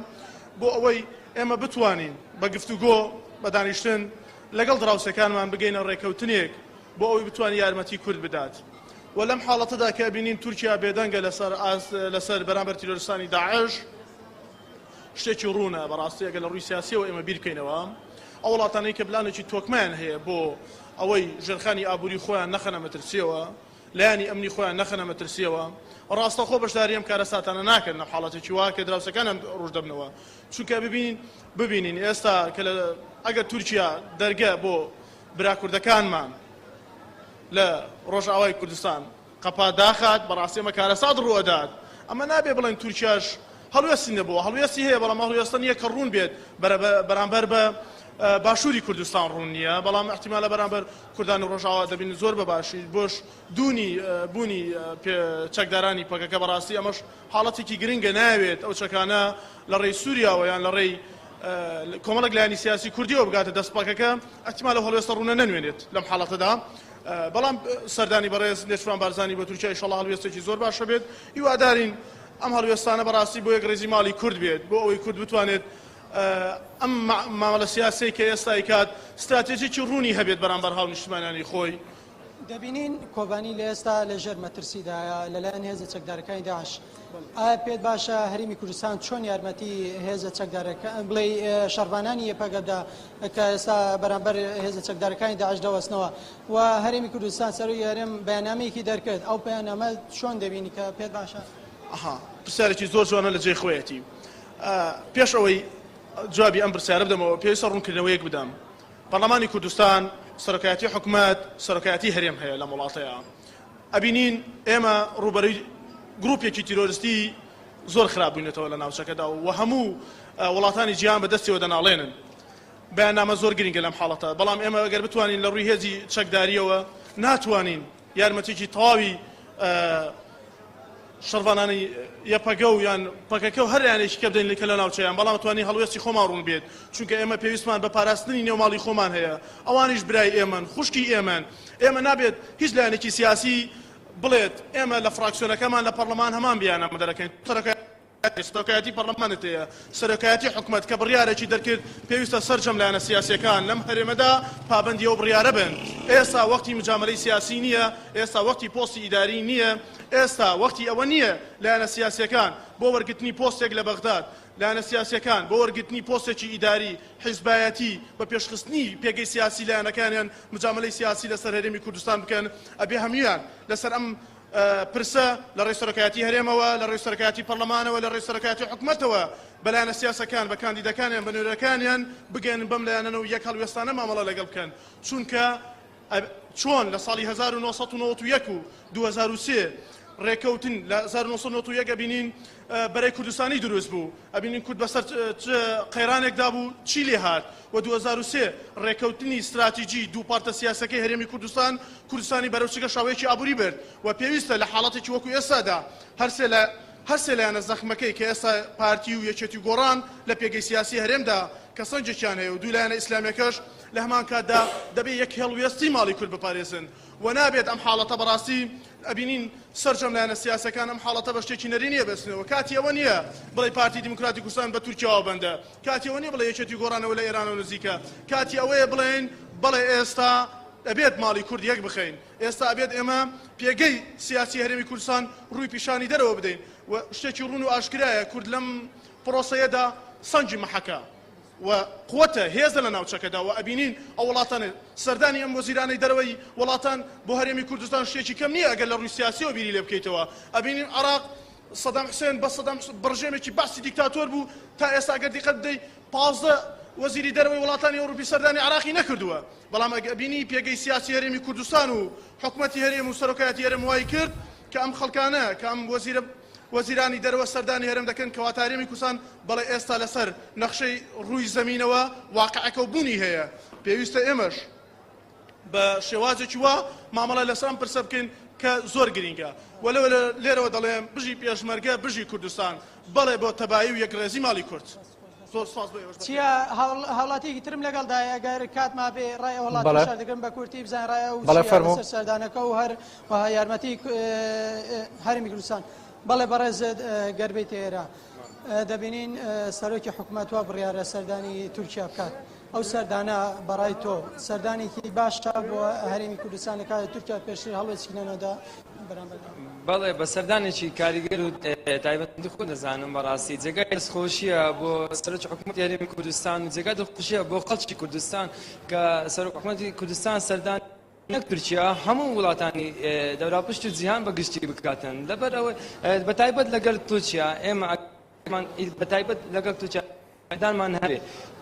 بۆ ئەوەی ئێمە بتوانین بە گفتوگۆ بە دانیشتن لەگەڵ دراوسێکانمان بگەینە ڕێکەوتنێک بۆ ئەوەی بتوانین یارمەتی کورد بدات و لەم حاڵەتەدا کە بینین تورکیا بێدەنگە لەسەر لەسەر بەرامبەر تیرۆرستانی داعش شتێکی ڕوونە بەڕاستی ئەگەر لە ڕووی سیاسیەوە ئێمە بیر بکەینەوە ئەو وڵاتانەی کە پلانێکی تۆکمەیان هەیە بۆ ئەوەی ژێرخانی ئابووری خۆیان نەخەنە مەترسیەوە لایەنی ئەمنی خۆیان نەخەنە مەترسیەوە ڕاستەخۆ بەشداری ئەم کارەساتانە ناکەن لە حاڵەتێکی وا کە دراوسەکانیان ڕوش دەبنەوە چونکە ببینین ببینین ئێستا کە لە ئەگەر تورکیا دەرگە بۆ برا کوردەکانمان لە ڕۆژئاوای کوردستان قەپا داخات بەڕاستی ئەمە کارەسات ڕوئەدات ئەمە نابێ بڵێن تورکیاش هەڵوێستی نەبووە هەڵوێستی هەیە بەڵام هەڵوێستە نییە کە ڕوون بێت بەرامبەر بە باشووری کوردستان ڕوون نییە بەڵام احتیمالە بەرامبەر کوردانی ڕۆژاوا دەبین زۆر بە باشی بۆش دوونی بوونی چەکدارانی پەکەکە بەڕاستی ئەمەش حاڵەتێکی گرنگە ناوێت ئەو چەکانە لە ڕێی سووریاوە یان لە ڕێی کۆمەڵێک لایەنی سیاسی کوردیەوە بگاتە دەست پەکەکە احتیمالە هەڵوێستە ڕوونە نەنوێنێت لەم حاڵەتەدا بەڵام سەردانی بەڕێز نێچیرڤان بارزانی بۆ تورکیا ئیشەڵا هەڵوێستێکی زۆر باشە بێت هیوادارین ئەم هەڵوێستانە بەڕاستی بۆ یەکڕیزی ماڵی کورد بێت بۆ ئەوەی کورد بتوانێت ئەم مامەڵە سیاسەی کە ئێستا ئەیکات ستراتێژێکی ڕوونی هەبێت بەرامبەر هاونیشتمانانی خۆی. دەبینین کۆبانی لە ئێستا لە ژێر مەترسیدایە لەلایەن هێزە چەکدارەکانی داعش. ئایا پێت باشە هەرێمی کوردستان چۆن یارمەتی هێزە چەکدارەکە بڵێ شەڕڤانانی یەپەگە بدا کە ئێستا بەرامبەر هێزە چەکدارەکانی داعش دەوەستنەوە و هەرێمی کوردستان سەرۆکی هەرێم بەیاننامەیەکی دەرکرد ئەو پەیاننامە چۆن دەبینی کە پێت باشە؟ ئەها پرسیارێکی زۆر جوانە لە جێی خۆیەتی. پێش ئەوەی جوابی ئەم پرسیارە بدەمەوە پێویستە ڕوونکردنەوەیەک بدەم. پەرلەمانی کوردستان، سەرۆکایەتی حکومەت، سەرۆکایەتی هەرێم هەیە لەم وڵاتەیا. ئەبینین ئێمە ڕووبەرووی گروپێکی تیرۆرستی زۆر خراپ بووینەتەوە لە ناوچەکەدا و هەموو وڵاتانی جیهان بە دەستیەوە دەناڵێنن. بەیاننامە زۆر گرنگە لەم حاڵەتە، بەڵام ئێمە ئەگەر بتوانین لە ڕووی هێزی چەکدارییەوە ناتوانین یارمەتیی تەواوی شەڕڤانانی یەپەگە و یان پەکەکە و هەر لایەنێکی کە بدەین کە لە ناوچەیان، بەڵام توانین هەڵوێستی خۆمان ڕوون بێت، چونکە ئێمە پێویستمان بە پاراستنی نێو ماڵی خۆمان هەیە، ئەوانیش برای ئێمەن، خوشکی ئێمەن، ئێمە نابێت هیچ لایەنێکی سیاسی بڵێت ئێمە لە فراکسیۆنەکەمان لە پەڕلەمان هەمان بیانامە دەرەکەین، سەرۆکایەتی پەڕلەمانت هەیە، سەرۆکایەتی حکومەت کە بڕیارێکی دەرکرد پێویستە سەرجەم لایەنە سیاسییەکان لەم هەرێمەدا پابەندی ئەو بڕیارە بن، ئێستا وەختی مجامەلەی سیاسی نییە، ئێستا وەختی پۆستی ئیداری نییە، ئێستا وەختی ئەوە نییە لایەنە سیاسییەکان بۆ وەرگرتنی پۆستێک لە بەغداد، لایەنە سیاسییەکان بۆ وەرگرتنی پۆستێکی ئیداری، حیزبایەتی، بە پێشخستنی پێگەی سیاسی لایەنەکانیان مجامەلەی سیاسی لەسەر هەرێمی کوردستان بکەن، ئەبێ هەموویان لەسەر ئەم پرسە لە ڕێی سەرۆکایەتی هەرێمەوە، لە ڕێی سەرۆکایەتی پەڕلەمانەوە، لە ڕێی سەرۆکایەتی حکومەتەوە بە لایەنە سیاسەکان، بە کاندیدەکانیان، بە نوێنەرەکانیان بگەیەنن بەم لایەنانە و یەک هەڵوێستانە مامەڵە لەگەڵ بکەن. چونکە چۆن لە ساڵی 1991 و 2003 ڕێکەوتن لە 1991 ئەبینین بەرەی کوردستانی دروست بوو، ئەبینین کورد بەسەر چ قەیرانێکدا بوو، چی لێ هات و 2003 ڕێکەوتنی ستراتیجی دوو پارتە سیاسەکەی هەرێمی کوردستان، کوردستانی بەرەو چ گەشاوەیەکی ئابووری برد و پێویستە لە حاڵەتێکی وەکو ئێستادا هەرسێ لە هەرسێ لایەنە زەخمەکەی کە ئێستا پارتی و یەکێتی و گۆڕان لە پێگەی سیاسی هەرێمدا کە سەنگێکیان هەیە و دوو لایەنە ئیسلامیەکەش لە هەمان کاتدا دەبێ یەک هەڵوێستی ماڵی کورد بپارێزن و نابێت ئەم حاڵەتە بەڕاستی ئەبینین سەرجەم لایەنە سیاسەکان ئەم حاڵەتە بە شتێکی نەرێنی ئەبەستنەوە کاتی ئەوە نییە بڵێ پارتی دیموکراتی کوردستان بە تورکیاوە بەندە کاتی ئەوە نییە بڵێ یەکێتی گۆڕانەوە لە ئێرانەوە نزیکە کاتی ئەوەیە بڵێن بەڵێ ئێستا ئەبێت ماڵی کورد یەک بخەین ئێستا ئەبێت ئێمە پێگەی سیاسی هەرێمی کوردستان ڕووی پیشانی دەرەوە بدەین و شتێکی ڕوون و ئاشکرایە کورد لەم پرۆسەیەدا سەنگی مەحەکە و قوتە هێزە لە ناوچەکەدا و ئەبینین ئەو وڵاتانە سەردانی ئەم وەزیرانەی دەرەوەی وڵاتان بۆ هەرێمی کوردستان شتێکی کەم نییە ئەگەر لە ڕووی سیاسیەوە بیری لێ بکەیتەوە ئەبینین عێراق سەدام حوسێن بە سەدام بە ڕژێمێکی بەعسی دیکتاتۆر بوو تا ئێستا ئەگەر دیقەت بدەی 15 وەزیری دەرەوەی وڵاتانی ئەوروپی سەردانی عێراقی نەکردووە بەڵام ئەگە بینی پێگەی سیاسی هەرێمی کوردستان و حکومەتی هەرێم و سەرۆکایەتی هەرێم وای کرد کە ئەم خەڵکانە کە ئەم وەزیرە وەزیرانی دەرەوە سەردانی هەرێم دەکەن کەواتە هەرێمی کوردستان بەڵێ ئێستا لەسەر نەخشەی ڕووی زەمینەوە واقعەکە و بوونی هەیە پێویستە ئێمەش بە شێوازێکی وا مامەڵە لەسەر ئەم پرسە بکەین کە زۆر گرینگە و لەوە لێرەوە دەڵێم بژی پێشمەرگە بژی کوردستان بەڵێ بۆ تەبایی و یەکڕێزی ماڵی کورد. زۆر سپاس بۆ ئێوەش. چیا هاوڵاتیەکی ترم لەگەڵدایە ئەگەر کات مابێ ڕای ئەو هاوڵاتیەش دەگرم بە کورتی بزانین ڕای ئەو چییە لەسەر سەردانەکە و هەر وەها یارمەتی هەرێمی کوردستان. بەڵێ بەڕێزت گەر بێیتە ئێرە دەبینین سەرۆکی حکومەت وا بڕیارە سەردانی تورکیا بکات. ئەو سەردانە بەڕای تۆ سەردانێکی باشە بۆ هەرێمی کوردستان لە کاتی تورکیا پێشتر هەڵوێستی نەنەدا بەرامبەر؟ بەڵێ بە سەردانێکی کاریگەر و تایبەتمەندی خۆ دەزانم بەڕاستی جێگای دەستخۆشیە بۆ سەرۆکی حکوومەتی هەرێمی کوردستان و جێگای دڵخۆشیە بۆ خەڵکی کوردستان کە سەرۆک حکوومەتی کوردستان سەردان نەک تورکیا هەموو وڵاتانی دەوراپشت و جیهان بە گشتی بکاتن لەبەر ئەوەی بە تایبەت لەگەڵ تورکیا ئێمە بە تایبەت لەگەڵ تورکیا دانمان هەبێ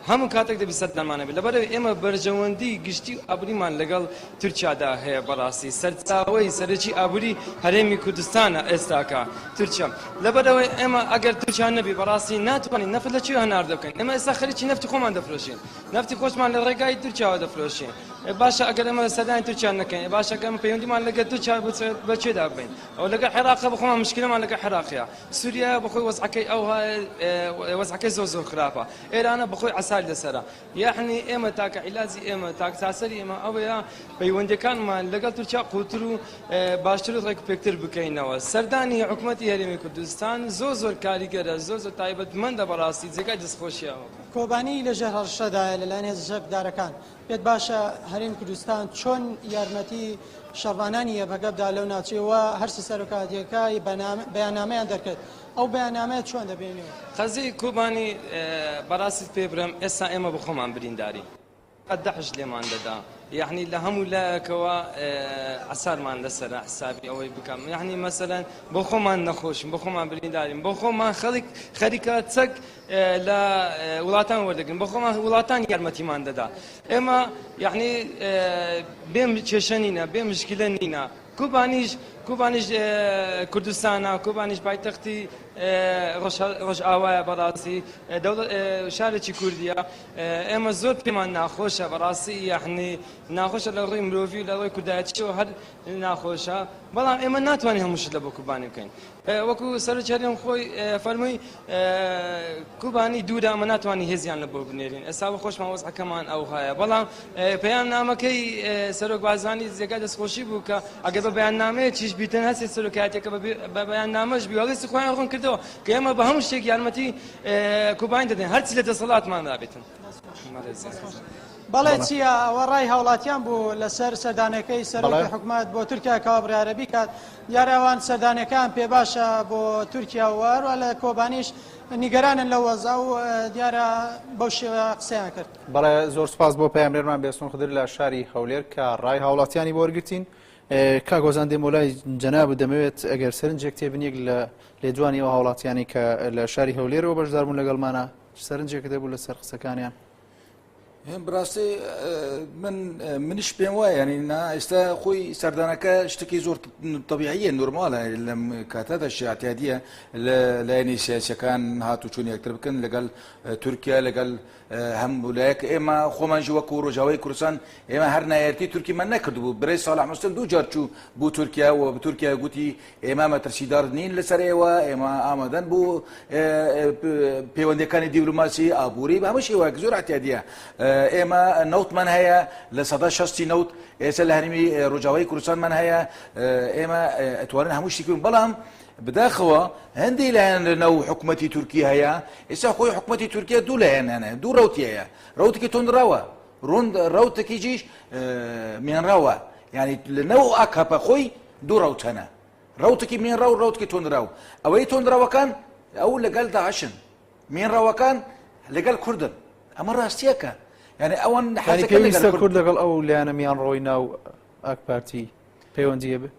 هەموو کاتێک دەبی سەردانمان هەبێ لەبەرئەوەی ئێمە بەرژەوەندی گشتی و ئابووریمان لەگەڵ تورکیادا هەیە بەڕاستی سەرچاوەی سەرەکی ئابووری هەرێمی کوردستانە ئێستاکە تورکیا لەبەرئەوەی ئێمە ئەگەر تورکیا نەبی بەڕاستی ناتوانین نەفت لە کوێ هەناردە بکەین ئێمە ئێستا خەریکی نەفتی خۆمان دەفرۆشین نەفتی خۆشمان لە ڕێگای تورکیاوە دەفرۆشین باشە ئەگەر ئێمە سەردانی تورکیا نەکەین باشە ئەگەر ئێمە پەیوەندیمان لەگەڵ تورکیا بە کوێدا ببەین ئەو لەگەڵ عێراق بەخۆمان مشکلەمان لەگەڵ عێراقیە سوریا بەخۆی وەزعەکەی ئەوها وەزعەکەی زۆر زۆر خراپە ئێرانە بەخۆی عەسار لەسەرە یەعنی ئێمە تاکە عیلاجی ئێمە تاکە چارەسەری ئێمە ئەوەیە پەیوەندیەکانمان لەگەڵ تورکیا قوڵتر و باشتر و ڕێکوپێکتر بکەینەوە سەردانی حکومەتی هەرێمی کوردستان زۆر زۆر کاریگەرە زۆر زۆر تایبەتمەندە بەڕاستی جێگای دەستخۆشیە. کۆبانی لەژێر هەڕەشەدایە لەلایەن هێزە چەکدارەکان، پێت باشە هەرێمی کوردستان چۆن یارمەتی شەڕڤانانی یەپەگە بدا لەو ناوچەیە و هەرسێ سەرۆکایەتیەکە بەیاننامەیان دەرکرد ئەو بەیاننامەیە چۆن دەبینیەوە؟ قەزیەی کۆبانی بەڕاستیت پێ برێم ئێستا ئێمە بەخۆمان بریندارین. دەعش لێمان دەدا یەعنی لە هەموو لایەکەوە عەسارمان لەسەرە حسابی ئەوەی بکەم یەعنی مەسەلەن بۆ خۆمان نەخۆشین بۆ خۆمان بریندارین بۆ خۆمان خەڵک خەریکە چەک لە وڵاتان وەردەگرن بۆ خۆمان وڵاتان یارمەتیمان دەدا ئێمە یەعنی بێ کێشە نینە بێ مشکلە نینە کوبانیش کوبانیش کوردستانە کوبانیش پایتەختی ڕۆژئاوایە بەڕاستی شارێکی کوردیە ئێمە زۆر پێمان ناخۆشە بەڕاستی یەعنی ناخۆشە لە ڕووی مرۆڤی و لە ڕووی کوردایەتیەوە هەر ناخۆشە بەڵام ئێمە ناتوانین هەموو شت لە بۆ کوبانی بکەین وەکو سەرۆکی هەرێم خۆی فەرمووی کوبانی دوورە ئەمە ناتوانین هێزیان لە بۆ بنێرین ئێستا بە خۆشمان وەزعەکەمان ئەوهایە بەڵام پەیامنامەکەی سەرۆک بارزانی جێگای دەستخۆشی بوو کە ئەگەر بە بەیاننامەیەکیش بیتن هەسێ سەرۆکایەتیەکە بە بەیاننامەش بی هەڵوێستی خۆیان ڕوون کردەوە کە ئێمە بە هەموو شتێک یارمەتی کوبانی دەدەین هەرچی لە دەسەڵاتماندا بێتن. بەڵێ چیا ئەوە ڕای هاوڵاتیان بوو لەسەر سەردانەکەی سەرۆکی حکومەت بۆ تورکیا کەوا بڕیارە بیکات دیارە ئەوان سەردانەکان پێ باشە بۆ تورکیا و هەروە لە کۆبانیش نیگەرانن لەو وەزع و دیارە بەو شێوە قسەیان کرد. بەڵێ زۆر سپاس بۆ پەیامنێرمان بێستون خدر لە شاری هەولێر کە ڕای هاوڵاتیانی بۆ وەرگرتین. کاک هۆزان دێمەوە لای جەنابت دەمەوێت ئەگەر سەرنجێک تێبینیەک لە لێدوانی ئەو هاوڵاتیانی کە لە شاری هەولێرەوە بەشدار بوون لەگەڵمانە سەرنجێکت هەبوو لەسەر قسەکانیان؟ بڕاستی من منیش پێم وایە ینی نا ئێستا خۆی سەردانەکە شتێکی زۆر طبیعیە نورمالە لەم کاتەدا شیعتیادیە لە لایەنی سیاسەکان هاتوچۆن یەکتر بکەن لەگەڵ تورکیا لەگەڵ هەموو لایەک ئێمە خۆمان ژ وەکو ڕۆژاوای کوردستان ئێمە هەر نایەتی تورکیمان نەکردبوو برای ساڵح مسلم دوو جار چوو بۆ تورکیا و بە تورکیا گوتی ئێمە مەترسیدار نین لەسەر ئێوە ئێمە ئامادەن بۆ پەیوەندەکانی دیبلۆماسی ئابووری بە هەموو شێوەیەک زۆر اعتیادیە ئێمە نەوتمان هەیە لە سەدا شەستی نەوت ئێستا لە هەرێمی ڕۆژاوای کوردستانمان هەیە ئێمە ئەتوانن هەموو شتێک بەڵام بداخەوە هەندێک لایەن لە ناو حکوومەتی تورکی هەیە ئێستا خۆی حکوومەتی تورکیا دوو لایەن هەنە دوو ڕوتی هەیە ڕوتێکی توندڕەوە ڕوند ڕوتێکیش میانڕەوە یعنی لە ناو ئاکەپە خۆی دوو ڕەوت هەنە ڕەوتێکی میانڕەو ڕەوتێکی توندڕەو ئەوەی توندڕەوەکان ئەو لەگەڵ داعشن میانڕەوەکان لەگەڵ کوردن ئەمە ڕاستیەکە یعنی ئەوان پێویستە کورد لەگەڵ ئەو لایەنە میانڕەوەی ناو ئاک پارتی پەیوەندی هەبێ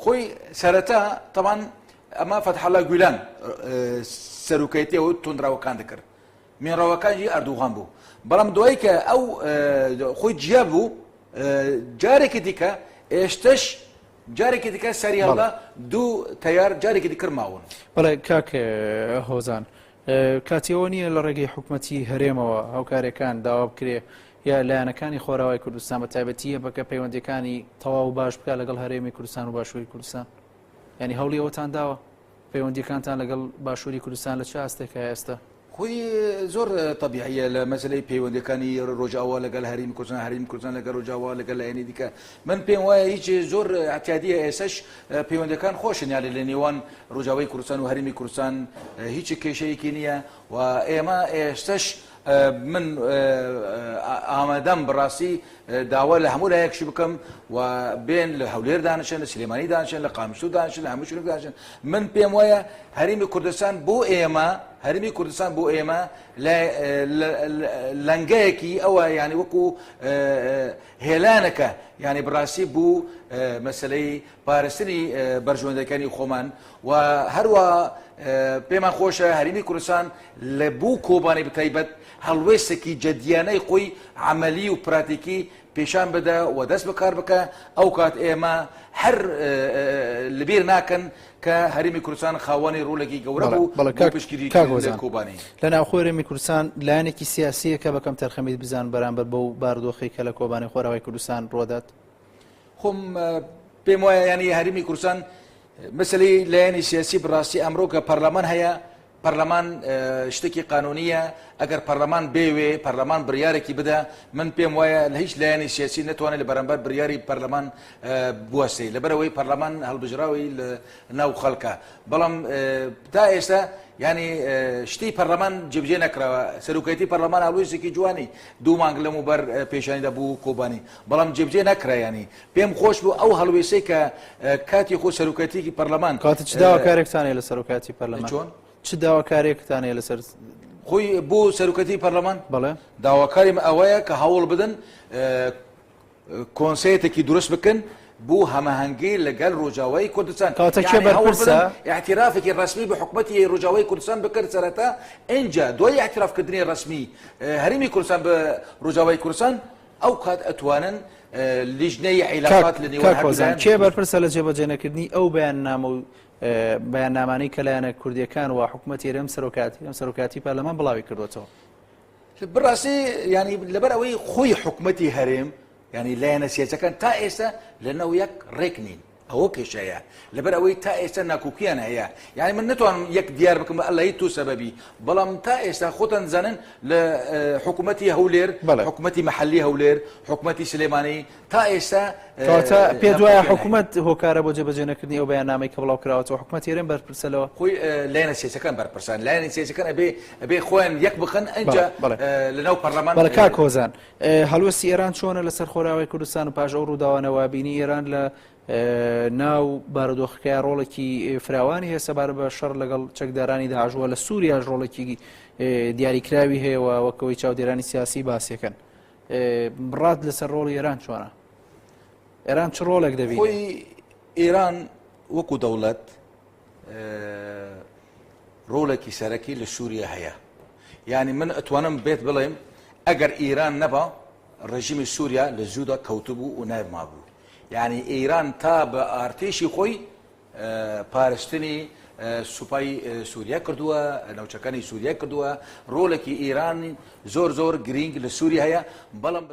خۆی سەرەتا تەبان ئەمە فەتحەڵا گویلان سەرۆکایەتی ئەو توندڕەوەکان دەکرد میانڕەوەکان ئەردوغان بوو بەڵام دوایی کە ئەو خۆی جیا بوو جارێکی دیکە ئێشتەش جارێکی دیکە سەری هەڵدا دوو تەیار جارێکی دیکە ماون. بەڵێ کاک هۆزان کاتی ئەوە نییە لە ڕێگەی حکومەتی هەرێمەوە هاوکاریەکان داوا بکرێ یا لایەنەکانی خۆراوای کوردستان بە تایبەتی یەپەکە پەیوەندیەکانی تەواو باش بکات لەگەڵ هەرێمی کوردستان و باشووری کوردستان یعنی هەوڵی ئەوەتان داوە پەیوەندیەکانتان لەگەڵ باشووری کوردستان لە چ ئاستێکە ئێستا؟ خۆی زۆر تەبیعیە لە مەسلەی پەیوەندەکانی ڕۆژاوا لەگەڵ هەرێمی کوردستان هەرێمی کوردستان لەگەڵ ڕۆژاوا لەگەڵ لایەنی دیکە من پێم وایە هیچ زۆر اعتیادیە ئێسش پەیوەندەکان خۆشن یالی لە نێوان ڕۆژاوای کوردستان و هەرێمی کوردستان هیچ کێشەیەکی نییە و ئێمە ئێستش من ئامادەم بەڕاستی داوا لە هەموو لایەکشی بکەم و بێن لە هەولێر دانیشن لە سلێمانی دانیشن لە قامیشلو دانیشن لە هەموو شوێنێک دانیشن من پێم وایە هەرێمی کوردستان بۆ ئێمە هەرێمی کوردستان بۆ ئێمە لەنگەیەکی ئەوە یعنی وەکو هێلانەکە یعنی بڕاستی بوو مەسلەی پارستنی بەرژەوەندەکانی خۆمان و هەروە پێمان خۆشە هەرێمی کوردستان لە بوو کۆبانی بتایبەت هەڵوێستێکی جەدیانەی خۆی عەمەلی و پراتیکی پیشان بدە و دەست بەکار بکە ئەو کات ئێمە هەر لەبیر ناکەن کە هەرێمی کوردستان خاوەنی ڕۆڵێکی گەورە بوو بۆ پشتگیری لە کۆبانی. لە ناوخۆی هەرێمی کوردستان لایەنێکی سیاسییە کە بە کەمتەرخەمیت بزان بەرامبەر بەو بارودۆخەی کە لە کۆبانی خۆراوای کوردستان ڕوەدات؟ خۆم پێم وایە یانی هەرێمی کوردستان مەسەلەی لایەنی سیاسی بڕاستی ئەمڕۆ کە پەرلەمان هەیە پەرلەمان شتێکی قانونیە ئەگەر پەرلەمان بێوێ پەرلەمان بڕیارێکی بدا من پێم وایە لە هیچ لایەنی سیاسی نتوانێت لە بەرامبەر بڕیاری پەرلەمان بوەستێ لەبەرەوەی پەرلەمان هەڵبژراوی لە ناو خەڵکە بەڵام تا ئێستا. یانی شتی پەرلەمان جێبجێ نەکراوە سەرۆکایەتی پەرلەمان هەڵوێستێکی جوانی دوو مانگ لەمەوبەر پێشانی دا بوو کۆبانی بەڵام جێبجێ نەکرا ینی پێم خۆش بوو ئەو هەڵوێستەی کە کاتی خۆ سەرۆکایەتیکی پەرلەمان کاتە چ داواکارێکتان هەیە لە سەرۆکایەتی پەرلەمان چۆن؟ چ داواکارێکتان هەیە لەسەر خۆی بۆ سەرۆکەتی پەرلەمان بەڵێ داواکاریم ئەوەیە کە هەوڵ بدەن کۆنسێرتێکی دروست بکەن بۆ هەماهەنگی لەگەل ڕۆژاوای کوردستان. کەواتە کێ بەرپرسە؟ ئیعتیرافێکی ڕەسمی بە حکومەتی ڕۆژاوای کوردستان بکرد سەرەتا، ئینجا دوای ئیعتیرافکردنی ڕەسمی هەرێمی کوردستان بە ڕۆژاوای کوردستان ئەو کات ئەتوانن لیژنەی عیلاقات لە نێوان کاک هەردوو هۆزان لایەن کێ بەرپرسە لە جێبەجێنەکردنی ئەو بەیاننامە و بەیاننامانەی کە لایەنە کوردیەکان و حکومەتی هەرێم سەرۆکاتی ئەم سەرۆکاتی پەرلەمان بڵاوی کردوەتەوە؟ بەڕاستی یانی لەبەر ئەوەی خۆی حکومەتی هەرێم یانی لایەنە سیاسەکان تا ئێستا لە ناو یەک ڕێک نین ئەوە کێشەیە لەبەر ئەوەی تا ئێستا ناکۆکیان هەیە یعنی من نتوانم یەک دیار بکەم بە ئەلهی تو سەبەبی بەڵام تا ئێستا خۆتان زانن لە حکوومەتی هەولێر حکوومەتی محلی هەولێر حکوومەتی سلێمانی تا ئێستا کەواتە پێت وایە حکومەت هۆکارە بۆ جێبەجێ نەکردنی ئەو بەیاننامەی کە بڵاو کراوەتەوە حکومەتی هەرێم بەرپرسە لەوە؟ خۆی لایەنە سیاسیەکان بەرپرسان لایەنە سیاسیەکان ئەبێ ئەبێ خۆیان یەک بخەن ئەنجا لەناو پەرلەمان بەڵێ کاک هۆزان هەڵوێستی ئێران چۆنە لەسەر خۆراوای کوردستان و پاش ئەو ڕووداوانەوە بینی ئێران لە ناو بارودۆخەکەی ڕۆڵێکی فراوانی هەیە سەبارەت بە شەڕ لەگەڵ چەکدارانی داعش وە لە سووریاش ڕۆڵێکی دیاریکراوی هەیە و وەکەوەی چاودێرانی سیاسی باسیەکەن ڕات لەسەر ڕۆڵی ئێران چۆنە؟ ئێران چ ڕۆڵێک دەبینێ؟ خۆی ئێران وەکو دەوڵەت ڕۆڵێکی سەرەکی لە سووریا هەیە یعنی من ئەتوانم بێت بڵێم ئەگەر ئێران نەبا ڕژیمی سووریا لە زوودا کەوتبوو و نەمابوو یعنی ئێران تا بە ئارتێشی خۆی پارستنی سوپای سووریا کردووە ناوچەکانی سووریا کردووە ڕۆڵێکی ئێران زۆر زۆر گرینگ لە سووریا هەیە بەڵام.